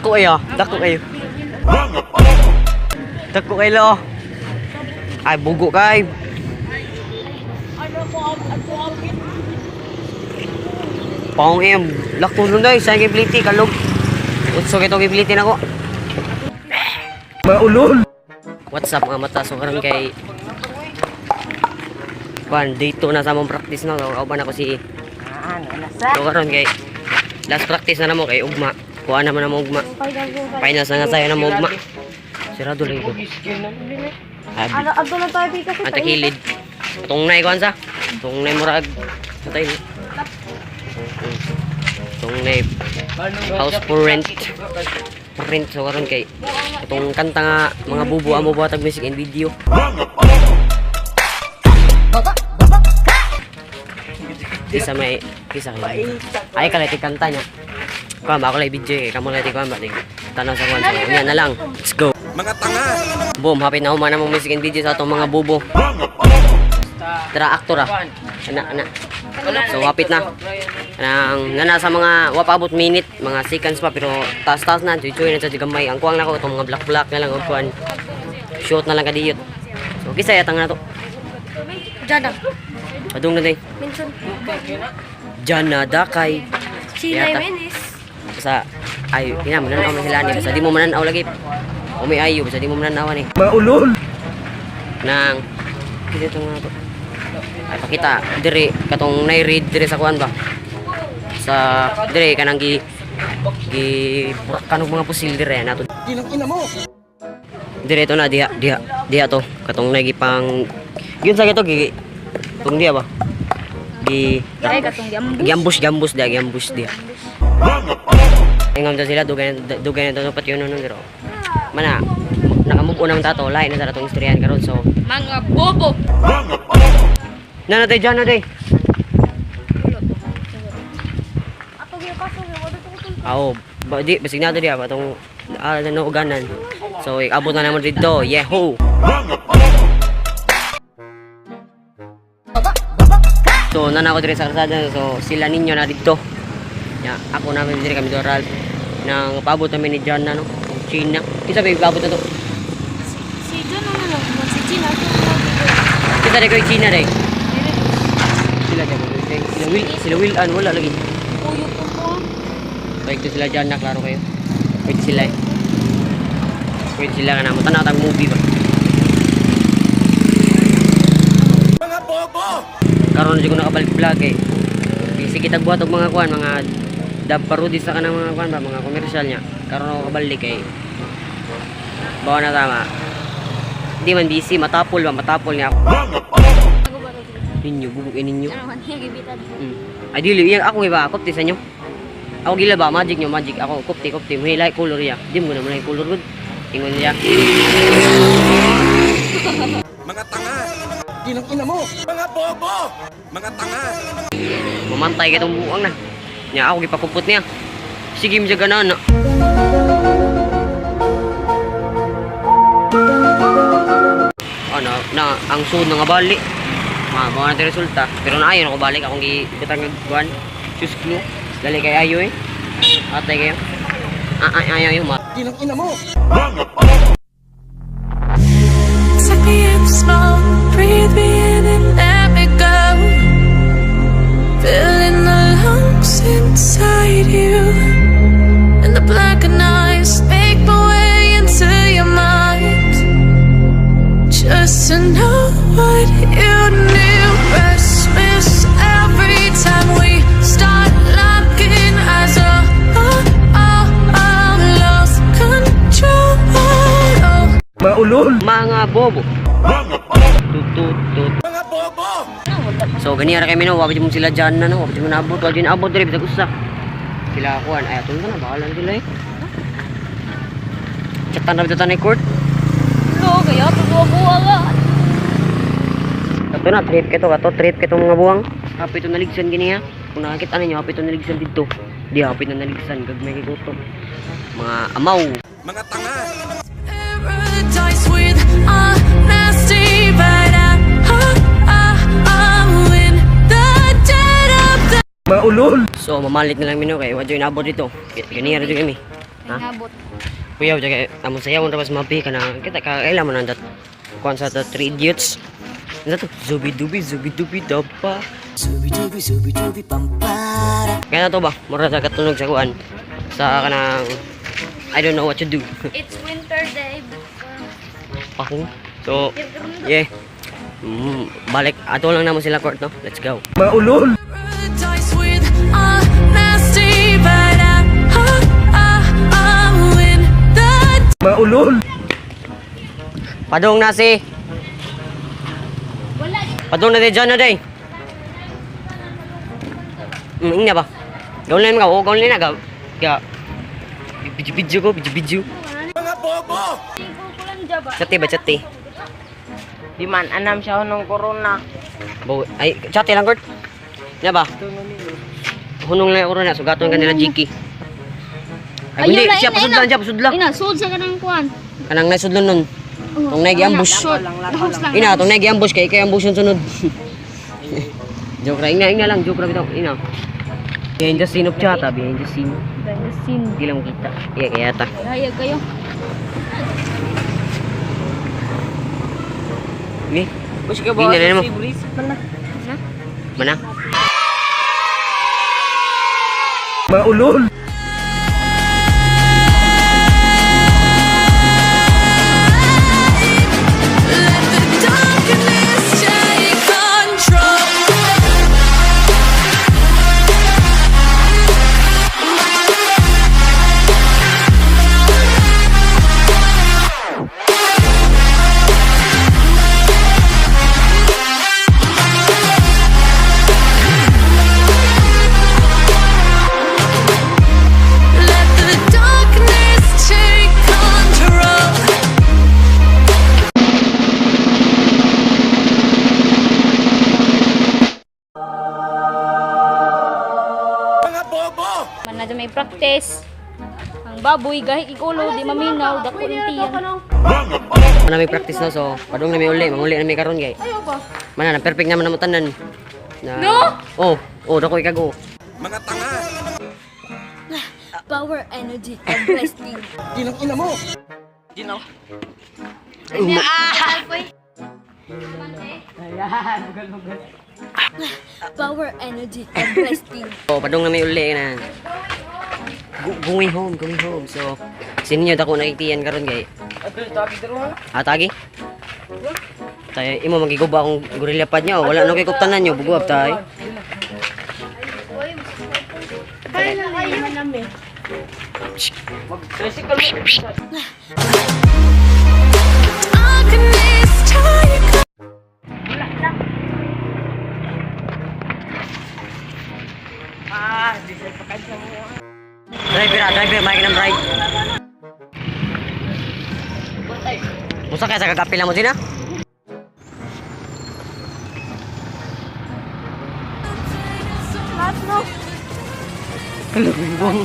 Dako kayo, dako kayo. Dako kayo lo. Ay, bugo kay. Paong em, lako nun day, sayang ibliti, kalog. Utso kay tong ibliti nako. Maulol! What's up, mga mata? So karon kay kuan dito na sa among practice no. So, kauban ako si So karon kay last practice na namo kay ugma. Kuan naman na mo ugma. Finals na nga sayo na mo ugma. Sirado lagi ko. Abi. Ano, adto na tayo kasi. Ang takilid. Tungnay kuan sa. Tungnay murag. Patay ni. Tungnay house for rent. Rent so karon kay itong kanta nga mga bubo amo buhatag music and video. Isa may isa kay. Ay kalay ti kanta niya. Kuan ba ako lay video eh. Kamo lay ti kuan ba ti. Tanaw sa kuan. So, unya na lang. Let's go. Mga tanga! Boom, hapit na human among music and video sa atong mga bubo. Tara, aktor ah. Ana, ana. So, hapit na. Nang nana sa mga wapabot minute, mga seconds pa pero taas-taas na, chuy-chuy na sa gamay. Ang kuwang nako itong mga black-black na lang og kuan. Short na lang kadiyot. So, kisa yata nga na to. Jana. Padung na day. Minsan. Jana dakay. China Yata. Menis. Basta ay ina mananaw man sila ni basta di mo mananaw lagi. O may ayo basta di mo mananaw ni. Maulol! Nang kisa ito nga to. Ay pakita diri katong nai-read diri sa kuan ba. Sa diri kanang gi gi burakan og mga pusil diri nato. Ginang ina mo! Diri to na diha diha diha to katong nagipang yun sa kito gi tong diha ba. Gi Ay, katong giambu. Giambush giambush diha giambush diha. Ingon to sila dugay na dugay na to pat yun nun pero mana nakamove on ang tato lain na sa atong istoryahan karon so Mga bobo. Na na day dyan na day. Ato gyud kaso wala to ko. Aw, ba di basig na to diha ba tong ano uganan. So abot na naman dito. Yeho. So nana ko diri sa kalsada. So sila ninyo na dito. Ya, ako namin diri kami do Ralph nang paabot namin ni John na no, China. Kinsa ba ipaabot na to? Si Jana na lang, si China to. Kita dai koy China dai. Sila dai. Sila Will an wala lagi. Puyo ko po. Pwede sila dyan na, klaro kayo. Pwede sila eh. Pwede sila ka na. Tanaw tag movie ba? Mga bobo! Karon na ko nakabalik vlog eh. Sige tagbuhat og mga kuan, mga dab parody sa kanang mga kuan ba, mga komersyal niya. Karon ako kabalik eh. Bawa na tama. Hindi man busy, matapol ba, matapol niya ako. Ninyo, bubukin ninyo. Ano man niya gibitan. Ay dili, iyang ako iba, kopti sa inyo. Ako gila ba, magic nyo, magic. Ako, kopti, kopti. Mahilay color niya. Di mo na malay color good. Ingon niya. Mga tanga! Ginang ina mo! Mga bobo! Mga tanga! Mamantay ka itong buwang na. Nya ako gipakupot niya. Sige mo siya ganan na. Ano, na ang sud nga bali. Ma, mao na resulta. Pero naayon ako balik akong gibutang og kuan. Shoes glue. Dali kay ayo eh. Atay kayo. Ah, ay ay ayo ma. Ginang ina mo! Take me in smoke, breathe me in and let me go. Filling the lungs inside you, and the blackened eyes make my way into your mind. Just to know what you knew. Christmas every time we start locking eyes. Oh, oh, lost control. Maulol! Mga bobo. Tut tut tut. Mga bobo! So ganiya ra kami no, wabit mo sila dyan na no, wabit mo naabot, wabit naabot diri bisag usa. Sila kuan ay atong na bahala na sila eh. Chatan ra bitaw ni court. Lo kaya to ko wala. Kato na trip kito, kato trip kito mga buwang. Hapit to naligsan gini ha. Kung nakakita ninyo, hapit to naligsan didto. Di hapit na naligsan gagmay kay gutom. Mga amaw. Mga tanga! Paradise with honesty, but I'm in the dead of the Maulol! So mamalit na lang mino kay wadyo inabot dito. Ganiya ra jud kami. Ha? Ngabot. Kuya, jaga among sayaw ra mas mapi kana kita ka kaila mo nang dat kuan sa the three idiots. Ano to? Zubi dubi zubi dubi dapa. Zubi dubi zubi dubi pampara. Kaya na to ba? Mura sa katunog sa kuan. Sa kanang I don't know what to do. It's winter day. Pahong. So, yeah. Balik ato lang namo sila court no. Let's go. Mga ulol! Paradise with honesty, but I'm in the Mga ulol! Padung na si. Wala. Padung na di John na day. Ingna ba? Gawin lang ka, oh, gawin lang na ga. Ga. Video-video ko, video-video. Mga bobo! Kukulan dyan ba? Chati ba, chati? Di man anam siya nung corona. Bo, ay, chati lang, Kurt. Nya ba? Hunong lang ako na, sugaton ka nila, Jiki. Ay, hindi, Ayaw, siya, ina, pasudlan ina. siya, pasudlan. Ina, sud sa kanang kuan. Kanang naisudlon nun. Tong nagi-ambush. Short. Lahos lang. Ina, tong nagi-ambush, kay ikay ambush yung sunod. Joke ra, ina, ina lang, joke ra bitaw, ina. Behind the scene of chat, ah, behind the scene. The scene. Hindi lang makita. Iya, kaya ta. Hayag kayo. Ni, Push ka Di na na mo. si Breeze man na. Mana? Mga ulol! Let the darkness take control. Let the darkness take control. Mga bobo! Man na dyan may practice. Ang baboy gahi ikulo di maminaw dako ng tiyan. Mana may practice na, so padung na may uli, manguli na may karon kay. Mana na perfect naman na tanan. Na, No? Oh, oh, dako ikago. Mga tanga! Power, energy, and blessing. Ginang ina mo! Power, energy, and blessing. Oh, padung na may uli na. Going home, going home. So, sino nyo dako nakiktiyan karon kay? Ato tagi daro. Ah, tagi? Tayo, imo magiguba akong gorilla pad nyo. Wala no kay kuptanan nyo, buguab tayo. Mag tricycle mo. Darkness take Ah, di sa pakansa mo. Driver, ah, driver, may kinam ride. Musa kaya sa kagapila mo din ah? Kalubong.